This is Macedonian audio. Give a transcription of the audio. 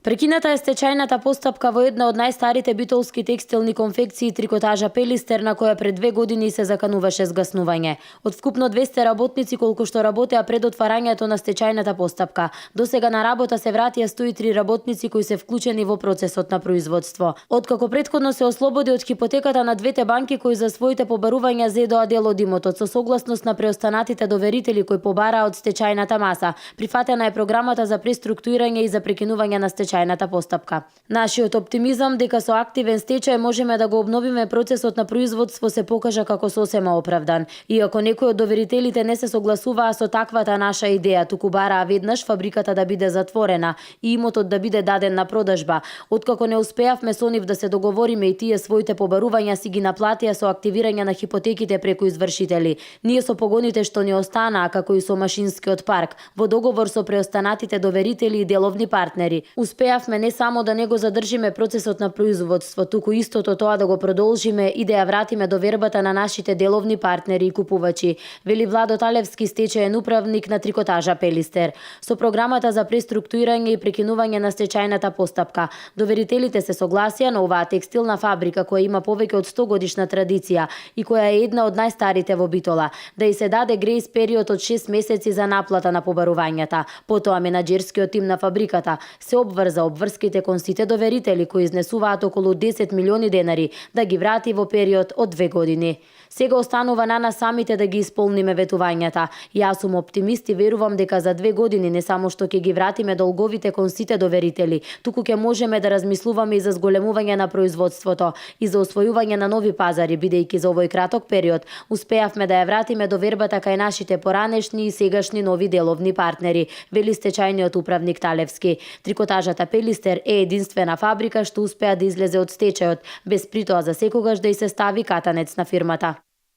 Прекината е стечајната постапка во една од најстарите битолски текстилни конфекции трикотажа Пелистер, на која пред 2 години се закануваше сгаснување. Од вкупно 200 работници колку што работеа пред отварањето на стечајната постапка, досега на работа се вратија 103 работници кои се вклучени во процесот на производство. Откако претходно се ослободи од хипотеката на двете банки кои за своите побарувања зедоа дел од имотот со согласност на преостанатите доверители кои побараа од стечајната маса, прифатена е програмата за преструктурирање и за прекинување на стечајната постапка. Нашиот оптимизам дека со активен стечај можеме да го обновиме процесот на производство се покажа како сосема оправдан. Иако некои од доверителите не се согласуваа со таквата наша идеја, туку бараа веднаш фабриката да биде затворена и имотот да биде даден на продажба, откако не успеавме со нив да се договориме и тие своите побарувања си ги наплатија со активирање на хипотеките преку извршители. Ние со погоните што ни останаа, како и со машинскиот парк, во договор со преостанатите доверители и деловни партнери, успеавме не само да не го задржиме процесот на производство, туку истото тоа да го продолжиме и да ја вратиме довербата на нашите деловни партнери и купувачи, вели Владо Талевски, стечаен управник на трикотажа Пелистер. Со програмата за преструктурирање и прекинување на стечајната постапка, доверителите се согласија на оваа текстилна фабрика која има повеќе од 100 годишна традиција и која е една од најстарите во Битола, да и се даде грејс период од 6 месеци за наплата на побарувањата. Потоа менаџерскиот тим на фабриката се обврза обврските кон сите доверители кои изнесуваат околу 10 милиони денари да ги врати во период од 2 години. Сега останува на нас самите да ги исполниме ветувањата. Јас сум оптимист и верувам дека за 2 години не само што ќе ги вратиме долговите кон сите доверители, туку ќе можеме да размислуваме и за зголемување на производството и за освојување на нови пазари, бидејќи за овој краток период успеавме да ја вратиме довербата кај нашите поранешни и сегашни нови деловни партнери, вели стечајниот управник Талевски. Трикотажата Пелистер е единствена фабрика што успеа да излезе од стечајот, без притоа за секогаш да й се стави катанец на фирмата.